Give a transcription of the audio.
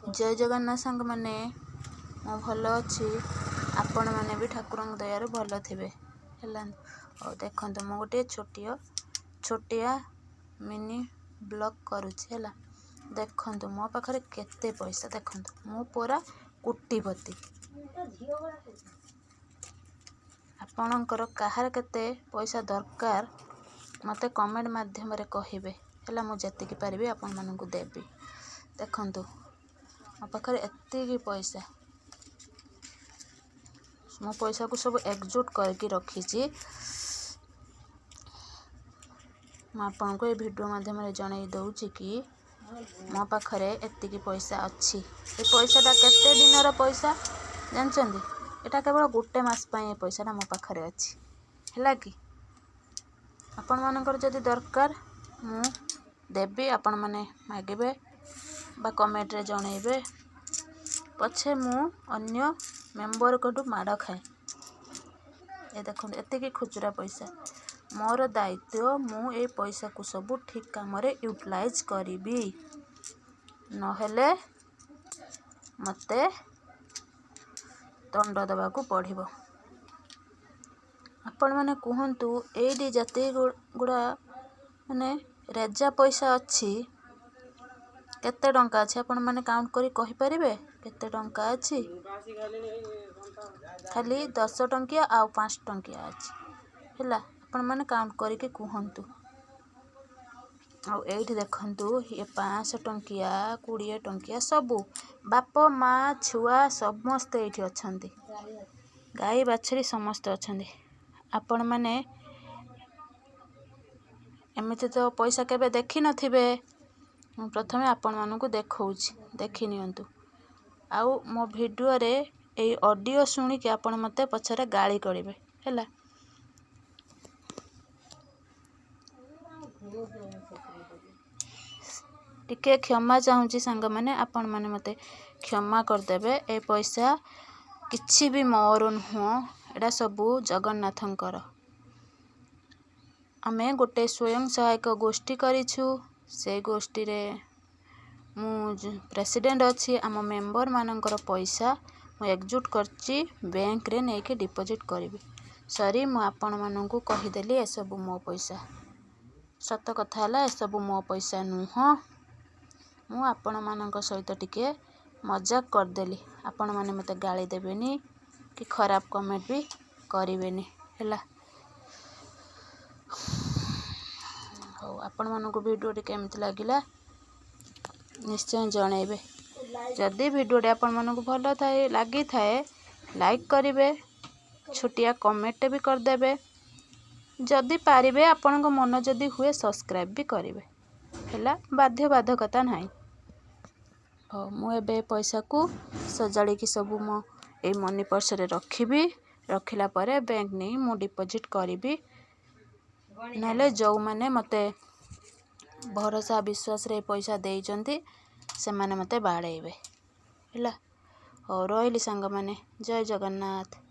ଜୟ ଜଗନ୍ନାଥ ସାଙ୍ଗମାନେ, ମୁଁ ଭଲ ଅଛି। ଆପଣମାନେ ବି ଠାକୁରଙ୍କ ଦୟାରୁ ଭଲ ଥିବେ। ହେଲା, ହଉ ଦେଖନ୍ତୁ, ମୁଁ ଗୋଟିଏ ଛୋଟିଆ ମିନି ବ୍ଲଗ୍ କରୁଛି। ହେଲା, ଦେଖନ୍ତୁ ମୋ ପାଖରେ କେତେ ପଇସା। ଦେଖନ୍ତୁ, ମୁଁ ପୁରା କୋଟିପତି। ଆପଣଙ୍କର କାହାର କେତେ ପଇସା ଦରକାର ମୋତେ କମେଣ୍ଟ ମାଧ୍ୟମରେ କହିବେ। ହେଲା, ମୁଁ ଯେତିକି ପାରିବି ଆପଣମାନଙ୍କୁ ଦେବି। ଦେଖନ୍ତୁ, ମୋ ପାଖରେ ଏତିକି ପଇସା। ମୁଁ ପଇସାକୁ ସବୁ ଏକଜୁଟ କରିକି ରଖିଛି। ମୁଁ ଆପଣଙ୍କୁ ଏ ଭିଡ଼ିଓ ମାଧ୍ୟମରେ ଜଣାଇ ଦେଉଛି କି ମୋ ପାଖରେ ଏତିକି ପଇସା ଅଛି। ଏ ପଇସାଟା କେତେ ଦିନର ପଇସା ଜାଣିଛନ୍ତି? ଏଇଟା କେବଳ ଗୋଟେ ମାସ ପାଇଁ ଏ ପଇସାଟା ମୋ ପାଖରେ ଅଛି। ହେଲା କି, ଆପଣମାନଙ୍କର ଯଦି ଦରକାର ମୁଁ ଦେବି। ଆପଣମାନେ ମାଗିବେ ବା କମେଣ୍ଟରେ ଜଣାଇବେ। ପଛେ ମୁଁ ଅନ୍ୟ ମେମ୍ବରଙ୍କଠୁ ମାଡ଼ ଖାଏ। ଏ ଦେଖନ୍ତୁ, ଏତିକି ଖୁଚୁରା ପଇସା। ମୋର ଦାୟିତ୍ୱ, ମୁଁ ଏଇ ପଇସାକୁ ସବୁ ଠିକ୍ କାମରେ ୟୁଟିଲାଇଜ୍ କରିବି, ନହେଲେ ମୋତେ ଦଣ୍ଡ ଦେବାକୁ ପଡ଼ିବ। ଆପଣମାନେ କୁହନ୍ତୁ, ଏଇଠି ଯେତିକି ଗୁଡ଼ା ମାନେ ରେଜା ପଇସା ଅଛି, କେତେ ଟଙ୍କା ଅଛି? ଆପଣମାନେ କାଉଣ୍ଟ କରି କହିପାରିବେ କେତେ ଟଙ୍କା ଅଛି? ଖାଲି 10 ଟଙ୍କିଆ ଆଉ 5 ଟଙ୍କିଆ ଅଛି। ହେଲା, ଆପଣମାନେ କାଉଣ୍ଟ କରିକି କୁହନ୍ତୁ। ଆଉ ଏଇଠି ଦେଖନ୍ତୁ, ଇଏ 500 ଟଙ୍କିଆ, 20 ଟଙ୍କିଆ, ସବୁ ବାପ ମା ଛୁଆ ସମସ୍ତେ ଏଇଠି ଅଛନ୍ତି। ଗାଈ ବାଛୁରୀ ସମସ୍ତେ ଅଛନ୍ତି। ଆପଣମାନେ ଏମିତି ତ ପଇସା କେବେ ଦେଖିନଥିବେ। ମୁଁ ପ୍ରଥମେ ଆପଣମାନଙ୍କୁ ଦେଖାଉଛି, ଦେଖି ନିଅନ୍ତୁ। ଆଉ ମୋ ଭିଡ଼ିଓରେ ଏଇ ଅଡ଼ିଓ ଶୁଣିକି ଆପଣ ମୋତେ ପଛରେ ଗାଳି କରିବେ। ହେଲା, ଟିକେ କ୍ଷମା ଚାହୁଁଛି ସାଙ୍ଗମାନେ, ଆପଣମାନେ ମୋତେ କ୍ଷମା କରିଦେବେ। ଏ ପଇସା କିଛି ବି ମୋର ନୁହଁ, ଏଇଟା ସବୁ ଜଗନ୍ନାଥଙ୍କର। ଆମେ ଗୋଟେ ସ୍ୱୟଂ ସହାୟକ ଗୋଷ୍ଠୀ କରିଛୁ। ସେ ଗୋଷ୍ଠୀରେ ମୁଁ ପ୍ରେସିଡେଣ୍ଟ ଅଛି। ଆମ ମେମ୍ବରମାନଙ୍କର ପଇସା ମୁଁ ଏକଜୁଟ କରିଛି, ବ୍ୟାଙ୍କରେ ନେଇକି ଡିପୋଜିଟ୍ କରିବି। ସରି, ମୁଁ ଆପଣମାନଙ୍କୁ କହିଦେଲି ଏସବୁ ମୋ ପଇସା। ସତ କଥା ହେଲା, ଏସବୁ ମୋ ପଇସା ନୁହଁ। ମୁଁ ଆପଣମାନଙ୍କ ସହିତ ଟିକେ ମଜାକ କରିଦେଲି। ଆପଣମାନେ ମୋତେ ଗାଳି ଦେବେନି କି ଖରାପ କମେଣ୍ଟ ବି କରିବେନି। ହେଲା, ହଉ, ଆପଣମାନଙ୍କୁ ଭିଡ଼ିଓଟି କେମିତି ଲାଗିଲା ନିଶ୍ଚୟ ଜଣାଇବେ। ଯଦି ଭିଡ଼ିଓଟି ଆପଣମାନଙ୍କୁ ଭଲ ଥାଏ ଲାଗିଥାଏ, ଲାଇକ୍ କରିବେ, ଛୋଟିଆ କମେଣ୍ଟଟେ ବି କରିଦେବେ। ଯଦି ପାରିବେ, ଆପଣଙ୍କ ମନ ଯଦି ହୁଏ, ସବସ୍କ୍ରାଇବ୍ ବି କରିବେ। ହେଲା, ବାଧ୍ୟ ବାଧକତା ନାହିଁ। ହଉ, ମୁଁ ଏବେ ପଇସାକୁ ସଜାଡ଼ିକି ସବୁ ମୋ ଏଇ ମନି ପର୍ସରେ ରଖିବି। ରଖିଲା ପରେ ବ୍ୟାଙ୍କ ନେଇ ମୁଁ ଡିପୋଜିଟ୍ କରିବି। ନହେଲେ ଯେଉଁମାନେ ମୋତେ ଭରସା ବିଶ୍ୱାସରେ ପଇସା ଦେଇଛନ୍ତି, ସେମାନେ ମୋତେ ବାଡ଼େଇବେ। ହେଲା, ହଉ, ରହିଲି ସାଙ୍ଗମାନେ। ଜୟ ଜଗନ୍ନାଥ।